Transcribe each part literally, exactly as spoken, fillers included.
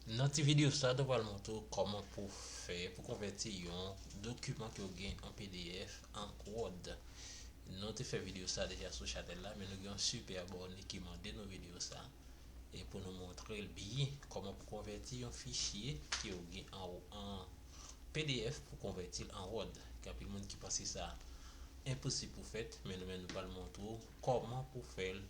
Nan ti videyo sa, nou pral montre w kòman pou fè, pou konvèti yon dokiman ke w gen an P D F an Word. Nou te fè videyo sa deja sou chanèl la, men nou gen yon sipè abòne ki mande nou videyo sa. E pou nou montre l byen, kòman pou konvèti yon fichye ke w gen an, an P D F pou konvèti l an Word. Gen anpil moun ki panse sa enposib pou fèt, men nou menm nou pral montre w kòman pou fè l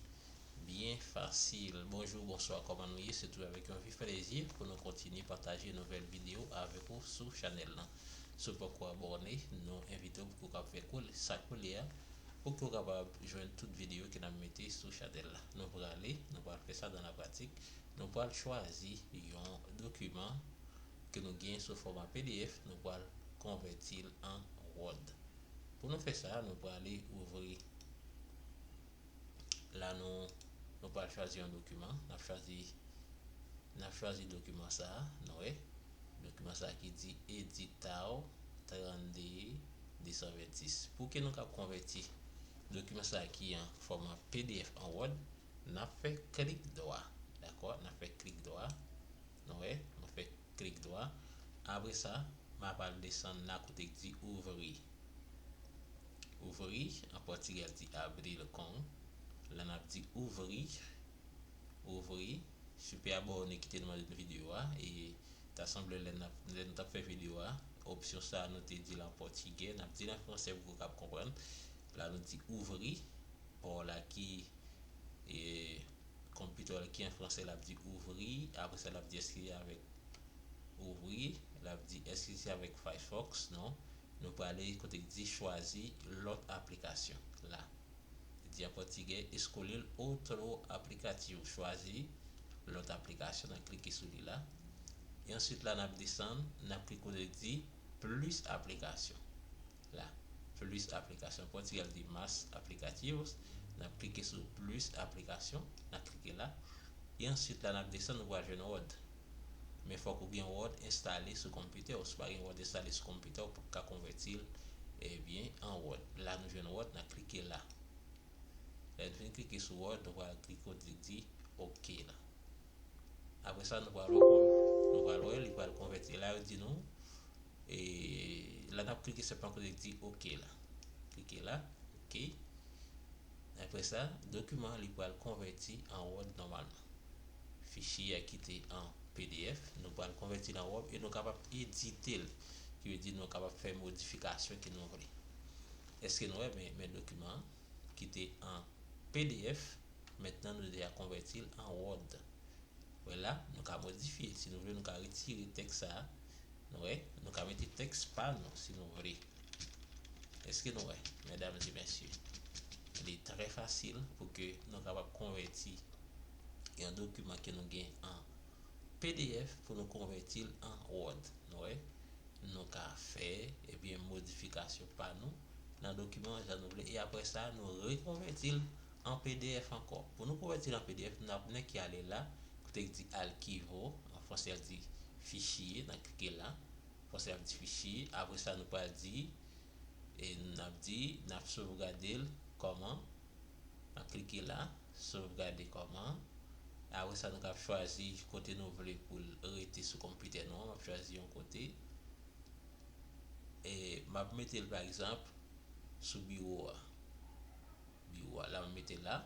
byen fasil. Bonjou, bonswa, kòman nou ye? Se toujou avèk yon vif plezi pou nou kontinye pataje nouvèl videyo avèk ou sou chanèl lan. Si w poko abòne, nou envite w pou w ka fè koul-, sa koulye a, pou ke w kapab jwenn tout videyo ke n ap mete sou chanèl la. Nou prale, nou pral fè sa dans la pratique. Nou pral chwazi yon dokiman ke nou gen sou fòma P D F, nou pral konvèti l an Word. Pou nou fè sa, nou prale ouvri. La, nou, nou pral chwazi yon dokiman. N ap chwazi, n ap chwazi dokiman sa a, nou wè. Dokiman sa a ki di Editaw trannde de san vennsis. Pou ke nou kab konvèti dokiman sa a ki an fòma P D F an Word, n ap fè klik dwa. Dakò? N ap fè klik dwa. Nou wè? M ap fè klik dwa. Apre sa, m ap al desann la kote k di ouvrir. Ouvrir, an pòtigè, di abrir com. La, n ap di ouvrir. Ouvrir. Sipè abòne ki te mande n videyo a. E ta sanble lè n ap, lè nou t ap fè videyo a, opsyon sa a nou te di l an pòtigè. N ap di l an fransè pou w kab konprann. La, nou di ouvrir. Bò la ki, e, konpitè ki an fransè, l ap di ouvrir. Apre sa, l ap di èske avèk ouvrir, l ap di èske se avèk Firefox, non. Nou prale kote k di chwazi lòt aplikasyon la. Li di an pòtigè, escolher outro aplicativo, chwazi lòt aplikasyon, n ap klike sou li la. E answit la, n ap desann, n ap klike kote k di plus aplikasyon. La, plus aplikasyon. Pòtigè a di mais aplicativos. N ap klike sou plus aplikasyon. N ap klike la. E answit la, n ap desann, nou pral jwenn Word. Men fòk ou gen Word enstale sou konpitè w. Si w pa gen Word enstale sou konpitè w, ou p ap ka konvèti l, ebyen, an Word. La, nou jwenn Word, n ap klike la. Lè n fin klike sou Word, nou pral klike kote ki di OK la. Apre sa, nou pral wè, nou pral wè, li pral konvèti. La, yo di nou, e la, n ap klike senpman kote ki di OK la. Klike la, OK. Apre sa, dokiman an, li pral konvèti an Word nòmalman. Fichye a ki te an P D F, nou pral konvèti l an Word e nou kapab edite l. Ki vle di nou kapab fè modifikasyon ke nou vle. Èske nou wè? Men, men dokiman an ki te an P D F, mentnan nou deja konvèti l an Word. Wè la, nou ka modifye. Si nou vle, nou ka retire tèks sa a. Nou wè, nou ka mete tèks pa nou, si nou vle. Èske nou wè, medam e mesye? Li trè fasil pou ke nou kapab konvèti yon dokiman ke nou gen an P D F pou nou konvèti l an Word. Nou wè, nou ka fè, ebyen, modifikasyon pa nou nan dokiman an jan nou vle. E apre sa, nou rekonvèti l an P D F ankò. Pou nou konvèti l an P D F, n ap nèk ale la, kote k di arquivo, an fransè, l di fichier, n ap klike la. Fransè, l ap di fichier. Apre sa, nou pral di, e n ap di, n ap sovgade l kòman? N ap klike la, sovgade kòman. Apre sa, nou kab chwazi kote nou vle pou l rete sou konpitè nou an. M ap chwazi yon kote. E m ap mete l, pa egzanp, sou biwo a. Biwo a, la, m mete l la.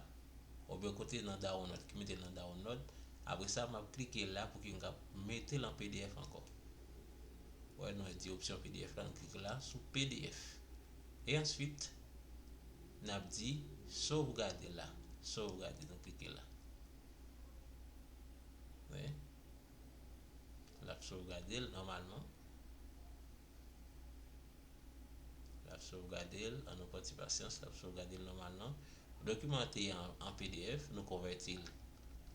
Oubyen kote nan download, ki mete l nan download. Apre sa, m ap klike la pou ke m kab mete l an P D F ankò. Wè, nou di opsyon P D F la, nou klike la sou P D F. E answit, n ap di sovgade la. Sovgade, nou klike la. Wi. L ap sovgade l nòmalman. L ap sovgade l, an nou pran ti pasyans, l ap sovgade l nòmalman. Dokiman an te an, an P D F, nou konvèti l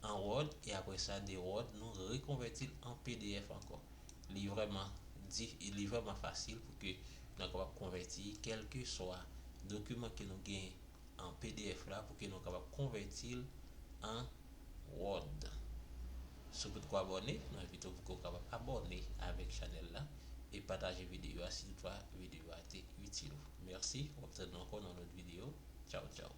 an Word, e apre sa, de Word, nou rekonvèti l an P D F ankò. Li vrèman di, li vrèman fasil pou ke nou kapab konvèti kèlkeswa dokiman ke nou gen an P D F la pou ke nou kapab konvèti l an Word. Si w potko abòne, nou envite w pou ke w kapab abòne avèk chanèl la e pataje videyo a si toutfwa videyo a te itil ou. Mèsi, w ap tann nou ankò nan yon lòt videyo. Tchaw, tchaw.